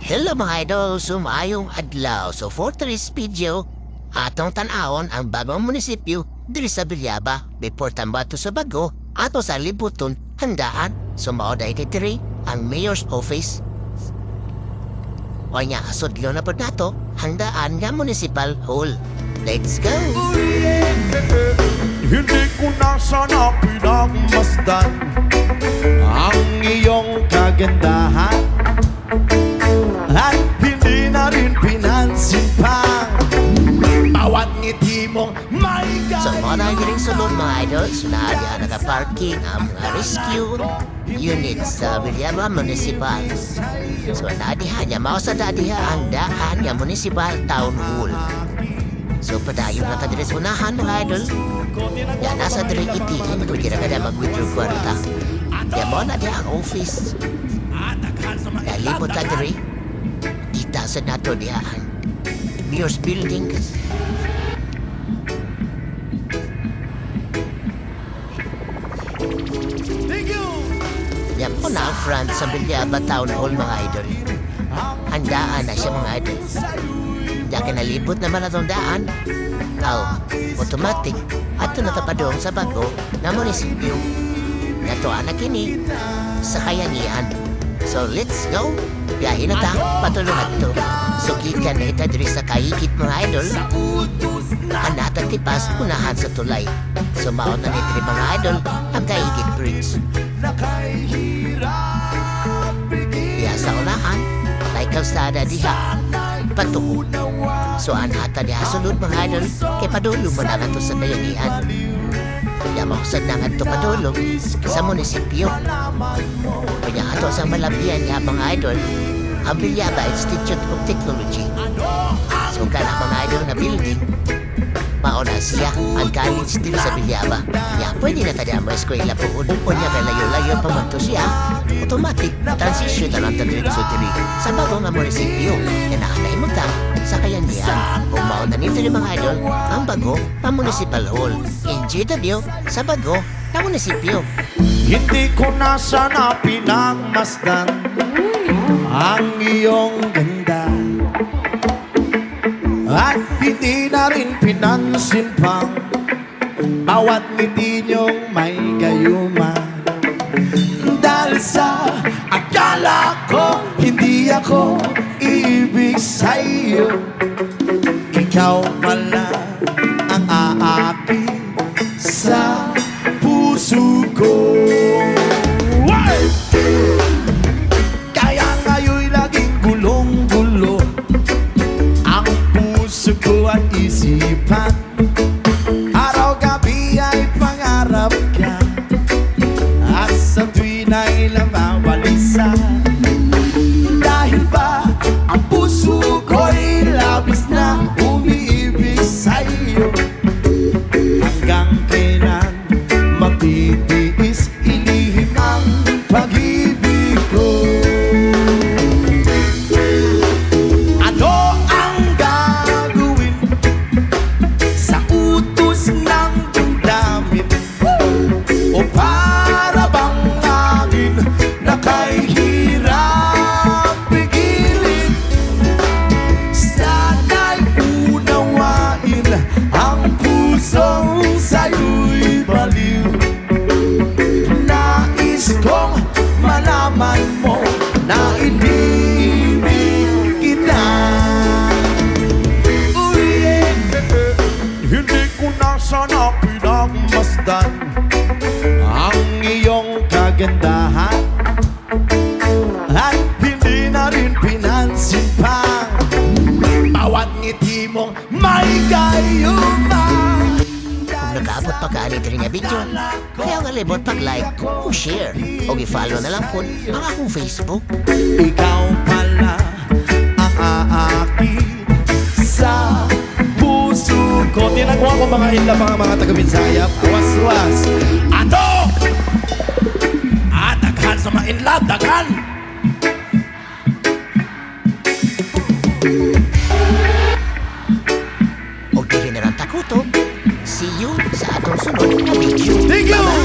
Hello, mga idol, sumayong adlaw. So for today's video, atong tan-awon ang bagong munisipyo diri sa Villaba. Before tambato sa bago, ato sa libuton handaan. So mao dahil diri ang mayor's office. O nya, sudlo na pod nato handaan nga municipal hall. Let's go! Hindi ko na sana pinagmasdan ang iyong kagandahan at hindi na rin pinansin pang bawat ngiti mong may So mao na diri sulod, mga idol. So naa diha naka-parking ang mga rescue unit sa Villaba Municipal. So naa diha niya, mao sa diha ang daan nga municipal town hall. So padayon na ta diri sa unahan, mga idol. Ya, nasa diri ATM, pwede ra kada mag-withdraw kwarta. Ya, mao na diha ang office. Ya, libot ta diri. Kita sa nato diha ang Mayor's building. Thank you! Yan po na ang front sa Villaba Town Hall, mga idol. Handaan na siya, mga idol. Diya kinalibot naman atong daan. Aw, automatic. Ato na tapadong sa bago na munisipyo. Natuan na kini sa Kayangian. So let's go. Biyahe na ta, patulungan to. So gikan na ita diri sa Kayigit, mga idol. Anatang tipas unahan sa tulay. So mao na ni diri, mga idol, ang Kayigit Bridge. Diha sa unahan, may kalsada diha patuo. So anhata diha sulod, mga idol, kay padulong mo na nga to sa Kayangian. Ya, mahusad na nga to padulong sa munisipyo. Kanya ato sa malabian niya, mga idol, ang Villaba Institute of Technology. So kana, mga idol, na building, mao na siya ang college din sa Villaba. Ya, pwede na ta mo eskwela puhon. O niya kay layo-layo pa man to siya. Automatic transition na lang ta diretso diri sa bago nga munisipyo nga nakanahimutang sa Kayangian. Ug mao na nito ni, mga idol, ang bago nga municipal hall. Enjoy the view sa bago nga munisipyo. Hindi ko na sana pinagmasdan ang iyong ganda at hindi na rin pinansin pang bawat ngiti niyong may gayuma. Dahil sa akala ko hindi ako ibig sa'yo, ikaw pala ang aakit sa puso ko. Way! Kaya ngayon'y laging gulong-gulo ang puso ko at isipan. Araw-gabi ay pangarap ka at sa tuwin ay nababalisa. Dahil ba ang puso ko'y labis na umiibig sa'yo? Hanggang kailan matitiis ilihim ang pag-ibig ko? Ano ang gagawin sa utos ng damdamin? O para bang hangin na kay hirap pigilin? Sana'y unawain ang pusong sa'yo'y baliw. Nais kong malaman mo na iniibig kita. Ooh, yeah. Hindi ko na sana pinagmasdan ang iyong kagandahan at hindi na rin pinansin pang bawat ngiti mong may gayuma. Kung nakaabot pa ka ani diri nga video, ayaw nga libot pag-like o share o i-follow na lang po ang akong Facebook. Ikaw pala ang aakit sa puso ko. Tinagawa ko mga inla mga taga-Bisaya. Was-was. Ano? Ah, daghan sa mga in love, daghan! O dili na lang takuto. See you sa atong sunod na video. Thank you! Bye-bye!